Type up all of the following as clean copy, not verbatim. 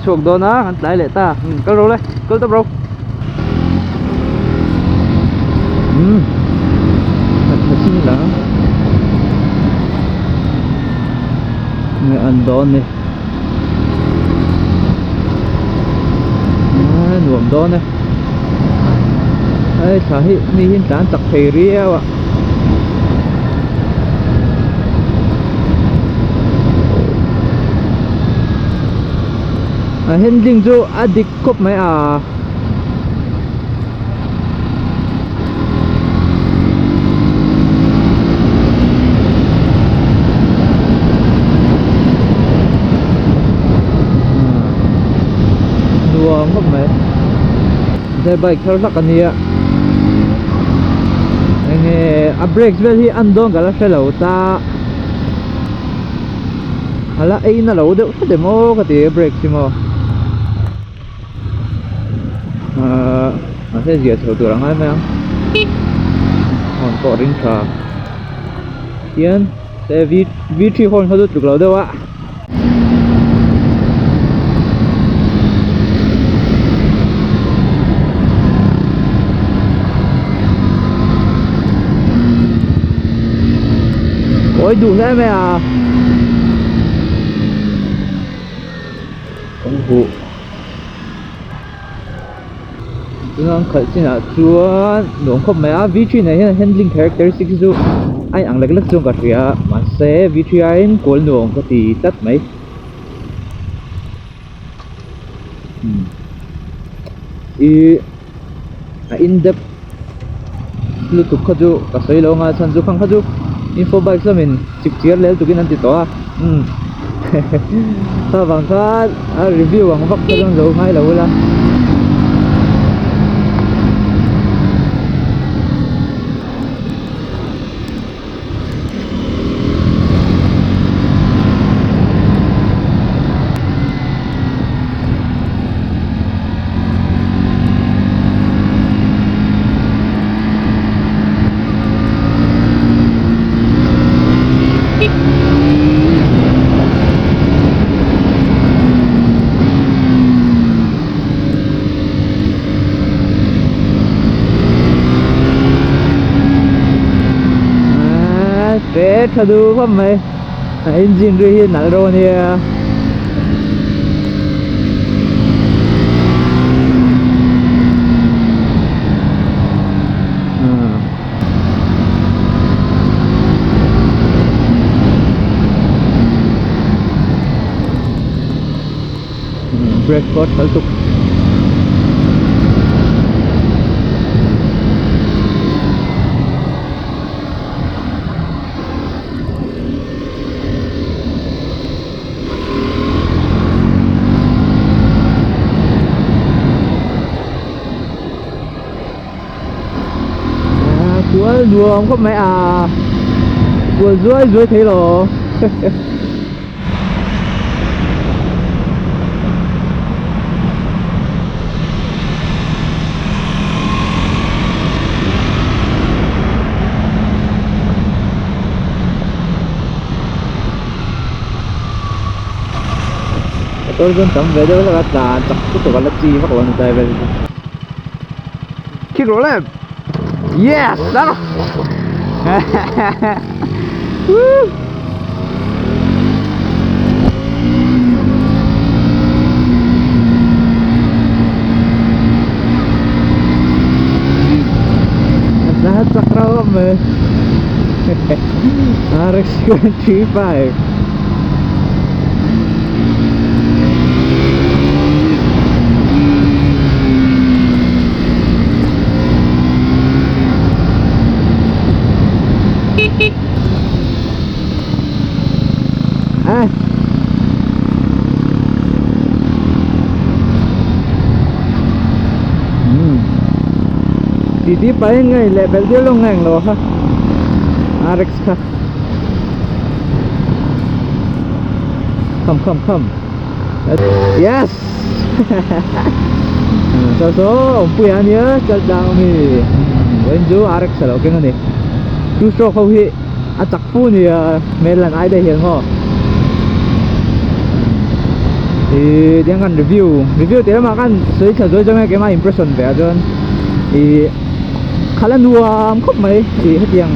chhuak dawn a kan tlai leh ta umm kal ro le kal tawp ro umm a tha chin la nge an dawn ni a nuam dawn e hei thla hi mi hi an tlan chak thei riau a. A handling chu a dik khawp mai a nuam khawp mai he bike thar hlak a nia enge a brakes vel hi an dawn ka la hre lo ta a la ei na lo deuh hret em aw ka ti a brakes hi maw ahh mahse zia chho tur a ngai mai ang horn pawh a ring tha tian v v three horn kha chu tluk lo deuh a. Ôi đủ thế mày à Công vụ Chuan khalh chinah chuan nuam khawp mai a V three nen hian handling characteristics chu a inang lek lek chuan ka hria a mahse V three aiin kawl nuam ka ti tlat mai ihh a in depth lutuk kha chu ka sawi lo anga chhan chu khang kha chu info bikes lamin chip chiar lel tukin an ti tawh a umm kha vang khan a review ang vak kha chuan zo ngai lo ula. Tha duh khawp mai a engine ri hi nalh reuh ania. Brake pawh a tha lutuk. Kual nuam khawp mai a kual zuai zuai thei lo. Motor chuan tam ve deuh hlek a tlan chak lutuk a la chi vak lo a ni tlai vel hi chu. Kick rawh le yes la rawh woo la chak rauh mai RX 35 À. Ti ti pahin nge leh belh tir lo nge englo kha RX kha. Come come come. Yes. So so awmpui a nia chal tlang ami vawiin chu RX a lo keng a ni. Two stroke ho hi a chak fu nia hmel lan ai daih hian maw. Ih tiang khan review review tih lamah khan sawi thla zawi zawng e keimah impression ve ah chuan ih khalh a nuam khawp mai ih hetiang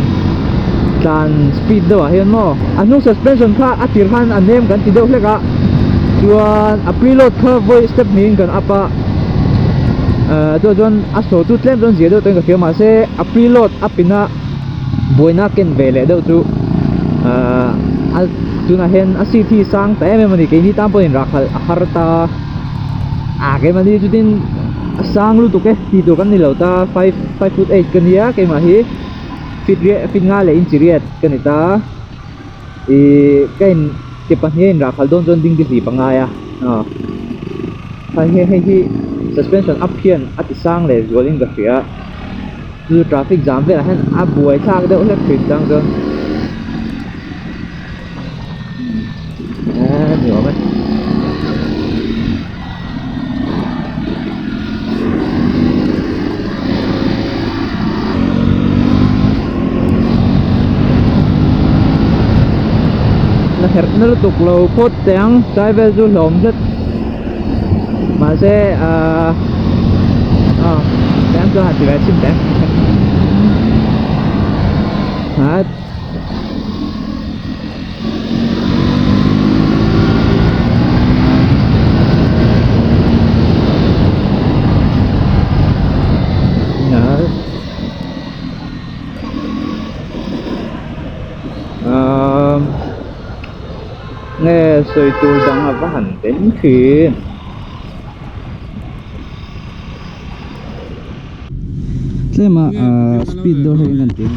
tlan speed deuh ah hian maw a hnung suspension kha a tir khan a nem kan ti deuh hlek a chuan a preload kha vawi step hnihin kan up a ah chuan chuan a sawi chu tlem chuan zia deuh tawhin ka hria mahse a preload up ina buaina ken ve leh deuh chu ahh a tunah hian a seat hi sang ta em em a ni keini tan pawhin rahkhalh a har ta ah keimahni chutin a sang lutuk e tih tur kan ni lo ta five five foot eight ka nia keimah hi feet riat feet nga leh inchi riat ka ni ta ihh ka in ke pahnih a inrahkhalh dawn chuan ding te hlip a ngai a aw hei hei hi suspension up hian a ti sang leh zualin ka hria. Chu traffic jam velah hian a buai thlak deuh hlek thin chang chuan eee ni awm e. La herh na lutuk lo phawt teh ang chai vel chu hlawm zet. Mahse ahh aw tiang chuan han ti ve chhin teh hat umm. Nge sawi tur dang a va han den thin. Tlema ahh speed deuh hlek in kan ti ang.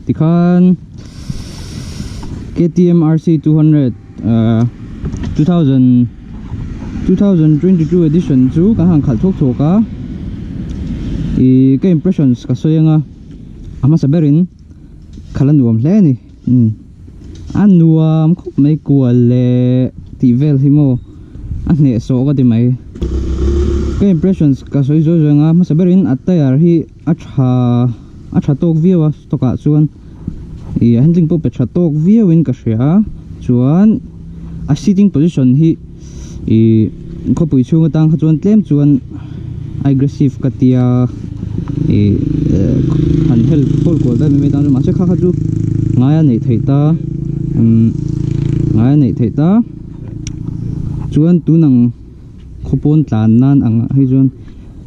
Tikhan KTM RC 200 2000 2022 edition chu kan han khalh thuak thuak a ih ka impressions ka sawi anga a hmasa berin khalh a nuam hle a ni umm a nuam khawp mai kual leh tih vel hi maw a hnehsawh ka ti mai. Ka impressions ka sawi zawi zawi anga hmasa berin a tyre hi a tha a tha tawk viau a stock ah chuan ih a handling pawh pe tha tawk viau in ka hria a chuan a sitting position hi ih khawpui chhung atang kha chuan tlem chuan a aggressive ka tia ih han help hawl kual daih mai mai tan chuan mahse kha kha chu ngai a neih theih ta umm ngai a neih theih ta chuan tun ang. Khawpawn tlan nan ang ah hi chuan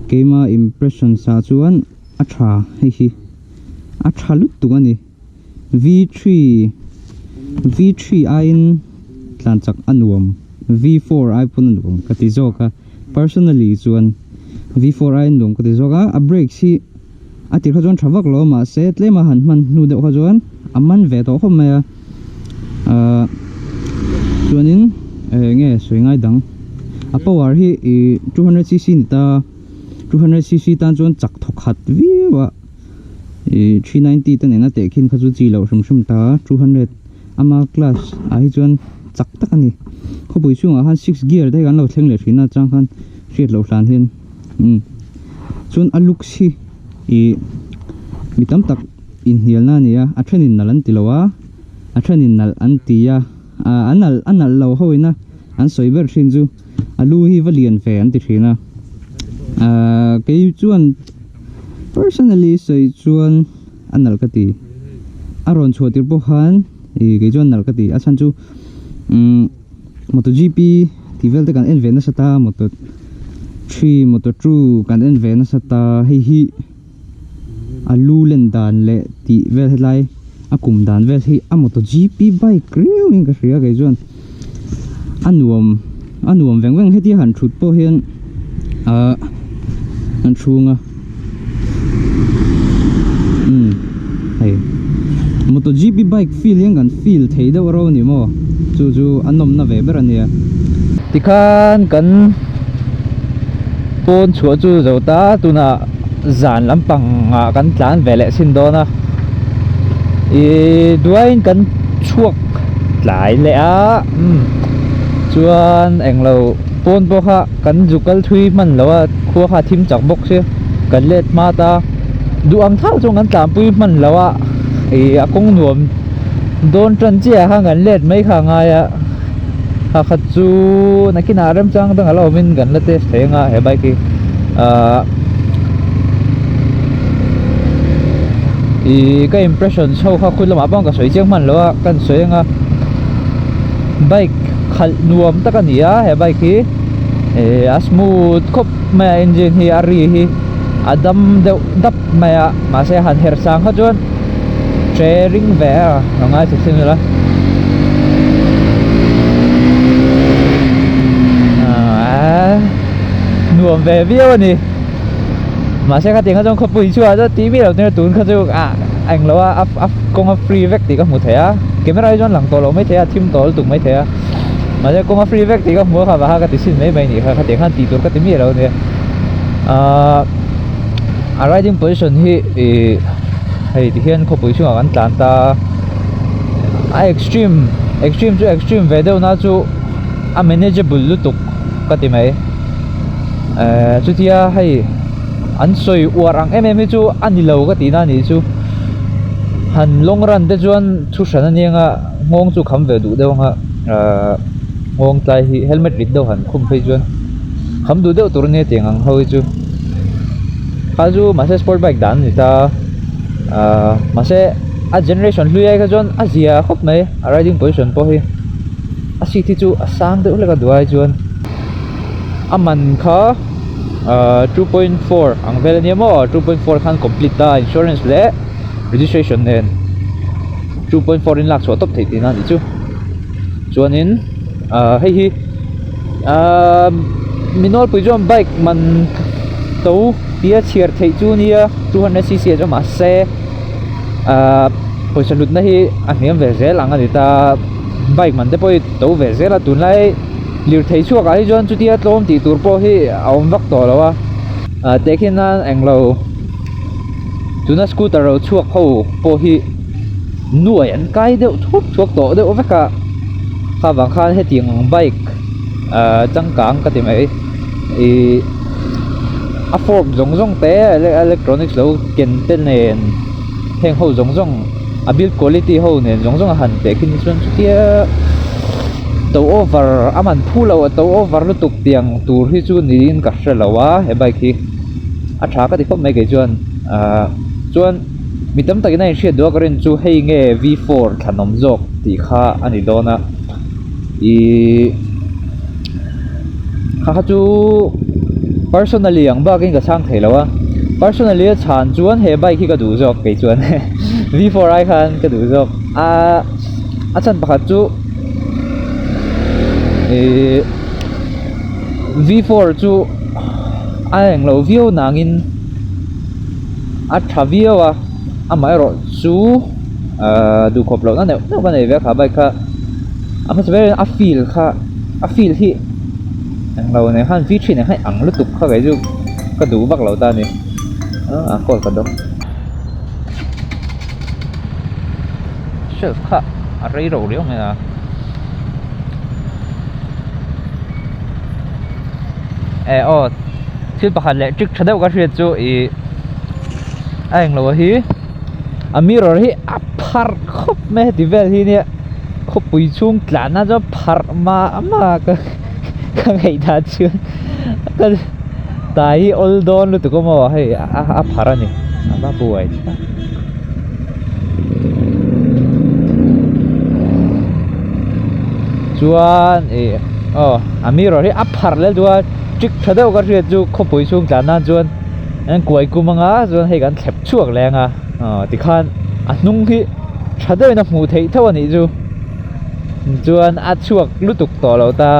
keima impression sa chuan a tha hei hi a tha lutuk a ni v three v three aiin tlan chak a nuam v four ai pawn a nuam ka ti zawk a personally chuan v four aiin nuam ka ti zawk a a brakes hi a tir kha chuan tha vak lo mahse tlem a han hman hnu deuh kha chuan a man ve tawh khawp mai a. Ahh chuanin eng nge sawi ngai dang a power hi ih 200 cc ni ta 200 cc tan chuan chak thawk khat viau a ih 390 te nena tehkhin kha chu chi loh hrim hrim ta 200 ama class ah hi chuan chak tak a ni khawpui chhungah khan six gear te hi kan lo thleng leh thin a chang khan hriat loh hlan hian umm chuan a looks hi ih mi tam tak. Inhnialna a ni a, a thenin nalh an ti lo a, a thenin nalh an ti a, ah a nalh a nalh lo ho ina an sawi ber thin chu a lu hi va lian ve an ti thin a, ah kei chuan personally sawi chuan a nalh ka ti, a rawn chhuah tir pawh khan ih kei chuan nalh ka ti a chhan chu umm MotoGP tih vel te kan en ve nasa ta moto three moto two kan en ve nasa ta hei hi. A lu len dan leh tih vel helai a kum dan vel hi a MotoGP bike riau in ka hria kei chuan a nuam a nuam veng veng hetia han thut pawh hian ahh an chhung a umm hei MotoGP bike feel hian kan feel thei deuh rau a ni maw chu chu a nawmna ve ber a nia. Tikhan kan pawn chhuah chu zo ta tunah. Zan lampang ah kan tlan ve leh sin dawn a ih duaiin kan chhuak tlai leh a umm chuan englo pawn pawh kha kan zu kal thui hman lo a khua kha a thim chak bawk sia kan let hma ta duh ang thau chuan kan tlanpui hman lo a ih a kawng nuam dawn tan chiah ah khan kan let mai kha a ngai a ha khat chu nakinah remchang dang a la awmin kan la test thei anga he bike hi ahh ih ka impression chho kha khut lamah pawh ka sawi chiang hman lo a ka han sawi anga bike khalh nuam tak a ni a he bike hi ih a smooth khawp mai a engine hi a ri hi a dam deuh dap mai a mahse han herh sang kha chuan che ring ve a ka ngai chhe chin ila aaa nuam ve viau a ni mahse khatiang kha chuan khawpui chhuah chuan tih miah loh nia tun kha chu ah englo a a kawng a free vek tih ka hmu thei a camera hi chuan lang tawh lo maithei a thim tawh lutuk maithei a mahse kawng a free vek tih ka hmu a kha vah kha ka ti sin mai mai a nih kha khatiang khan tih tur ka ti miah lo a nia aaa a riding position hi ih hei ti hian khawpui chhungah kan tlan ta a extreme extreme chu extreme ve deuh na chu a manageable lutuk ka ti mai ehh chutia hei an sawi uar ang em em hi chu a ni lo ka tih na nih chu han long run te chuan thu hran a nia nga nghawng chu kham ve duh deuh ang a ahh nghawng tlai hi helmet rit deuh han khum phei chuan kham duh deuh tur a nia tiang ang ho hi chu. Kha chu mahse sport bike dan a ni ta ahh mahse a generation hlui ai kha chuan a zia khawp mai a riding position pawh hi a seat hi chu a sang deuh hlek a duh ai chuan a man kha ahh 2.4 ang vel ania maw 2.4 khan complete ta insurance leh registration nen 2.4 in lak chhuah tawp theih tihna a nih chu chuanin ahh hei hi ahh mi nawlpui chuan bike man to tia chhiar theih chu nia 200 cc ah chuan mahse ahh pawisa hlutna hi a hniam ve zel ang a ni ta bike man te pawh hi to ve zel a tunlai lirthei chhuak ah hi chuan chutia tlawm tih tur pawh hi a awm vak tawh lo a ah tehkhin nan englo tuna scooter lo chhuak ho pawh hi nuai an kai deuh thuak thuak tawh deuh vek a kha vang khan hetiang ang bike ahh changkang ka ti mai ihh. a fork zawng zawng te electronics lo ken te nen heng ho zawng zawng a build quality ho nen zawng zawng a han teh khin chuan chutia to over a man phu lo a to over lutuk tiang tur hi chu niin ka hre lo a he bike hi a tha ka ti khawp mai kei chuan ahh chuan mi tam takin a inhriat duh a ka rin chu hei nge v four thlanawm zawk tih kha a ni dawn a ihh kha kha chu personally ang bakin ka chhang thei lo a personally a chhan chuan he bike hi ka duh zawk kei chuan v four ai khan ka duh zawk a a chhan pakhat chu ihh v four chu a englo viau nangin a tha viau a amaherawh chu ahh duhkhawp lohna neuh neuh ka nei ve a kha bike kha a hmasa ber in a feel kha a feel hi englo nen khan v three nen khan ang lutuk kha kei chu ka duh vak lo ta a ni ah call ka dawng shelf kha a rei reuh riau mai a. Eh aw thil pakhat leh trick tha deuh ka hriat chu ih a englo hi a mirror hi a pharh khawp mai heti vel hi nia khawpui chhung tlan na chuan pharh mah mah ka ka ngaihdan chuan ka tai hi awl dawn lutuk a maw hei a pharh a ni a va buai thlak. Chuan ih aw a mirror hi a pharh lel duh a trick tha deuh ka hriat chu khawpui chhung tlan nan chuan an kuai kum anga chuan hei kan thlep chhuak leng a aw tikhan a hnung hi tha deuhin a hmuh theih tho a nih chu chuan a chhuak lutuk tawh lo ta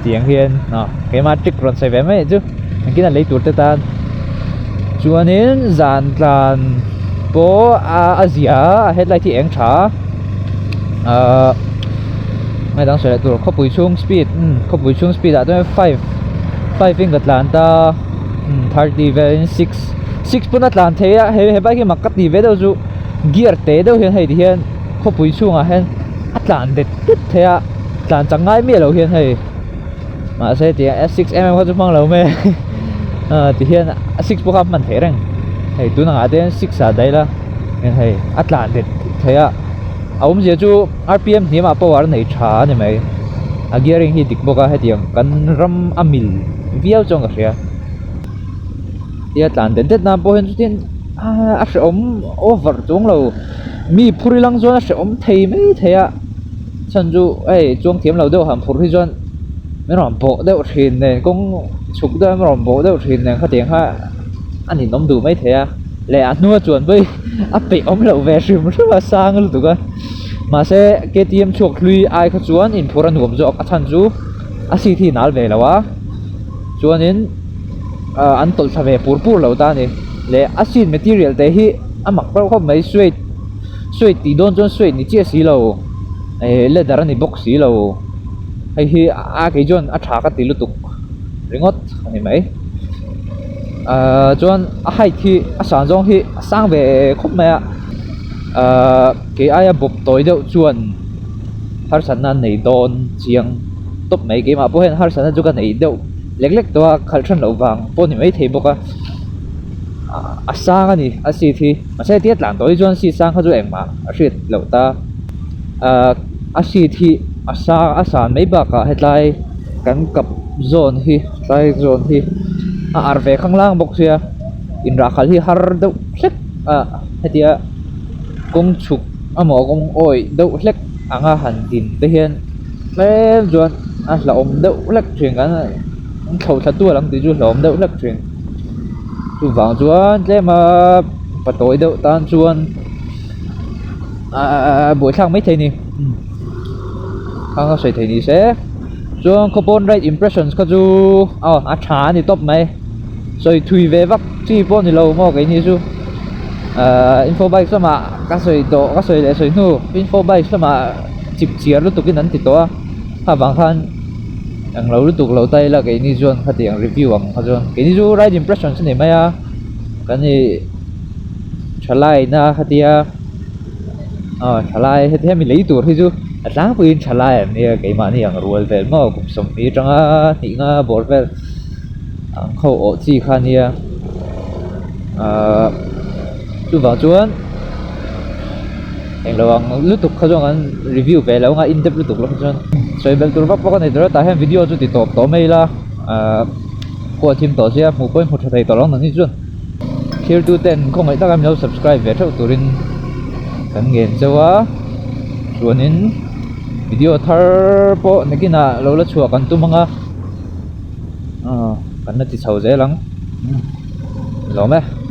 tiang hian aw keimah trick rawn sawi ve mai chu engtin a lei tur te tan chuanin zan tlan pawh a zia a headlight hi eng tha a ahh hei dang sawi leh tur khawpui chhung speed umm khawpui chhung speed ah chuan five five in ka tlan ta umm thirty velin six six pawn a tlan thei a he he bike hi mak ka ti ve deuh chu gear te deuh hian hei ti hian khawpui chhungah hian a tlan det det thei a tlan chak ngai miah loh hian hei. Mahse ti a six em em kha chu hmang lo mai a ti hian a six pawh kha a hman theih reng hei tun angah te hian six ah daih ila hei a tlan det thei a a awmzia chu rpm hniam ah power a nei tha a ni mai a gearing hi dik bawk a hetiang kan ram a mil viau chuan ka hria tia tlan det det nan pawh hian chutin a hrehawm over chuang lo mi phur ilang chuan a hrehawm thei mai thei a. Chhan chu hei chuang thiam lo deuh han phur hi chuan min rawn bawh deuh thin nen kawng chhuk deuh min rawn bawh deuh thin nen khatiang kha a ninawm duh maithei a leh a hnua chuan pawh hi a peih awm loh ve hrim hrim a sang lutuk a mahse k t m chhuak hlui ai kha chuan inphur a nuam zawk a chhan chu a seat hi nal ve lo a chuanin ah an tawlh thla ve pur pur lo ta a ni leh a seat material te hi a mak reuh khawp mai suede. Suede tih dawn chuan suede ni chiah si lo eh leather a ni bawk si lo hei hi a kei chuan a tha ka ti lutuk ringawt a ni mai ahh chuan a height hi a san zawng hi a sang ve khawp mai a ahh kei aia bawp tawi deuh chuan harsatna an nei dawn chiang tawp mai keimah pawh hian harsatna chu ka nei deuh lek lek tawh a khalh than loh vang pawh a ni maithei bawk a a sang a ni a seat hi. Mahse hetia tlan tawh hi chuan seat sang kha chu engmah a hriat loh ta ahh a seat hi a sang a san mai bakah hetlai kan kap zawn hi tlai zawn hi a arh ve khanglang bawk sia inrah khalh hi har deuh hlek a hetia kawng chhuk emaw kawng awih deuh hlek anga han din te hian tlem chuan a hlauhawm deuh hlek thin kan thlo thla tual ang tih chu hlauhawm deuh hlek thin. Chuvang chuan tlem a patawi deuh tan chuan aaa buaithlak maithei a ni khang a sawi thei ni se chuan khawpawn right impressions kha chu aw a tha a ni tawp mai sawi thui ve vak chi pawh a ni lo maw keini chu aaa info bike lamah ka sawi tawh ka sawi leh sawi hnu info bike lamah chip chiar lutuk in an ti tawh a kha vang khan. Eng lo lutuk lo ta ila keini chuan khatiang review ang kha chuan keini chu right impression chu ni mai a kan ih thalai na khatia aw thalai heti hemi lei tur hi chu a tlangpuiin thalai an nia keimahni ang rual vel maw kum sawmhnih atanga hnih nga bawr vel. Ang kho awh chi kha nia ahh chuvang chuan englo ang lutuk kha chuan kan review ve lo anga in depth lutuk lo kha chuan sawi belh tur vak vak a nei tur a tah hian video chu ti tawp tawh mai ila ahh khua thim tawh sia hmuh pawhin hmu tha thei tawh lo ang nangni chuan thirtu ten khawngaih taka min lo subscribe ve theuh turin kan ngen chauh a chuanin video thar pawh nakinah lo la chhuah kan tum ang a. Aw kan la ti chho zel ang lawm e.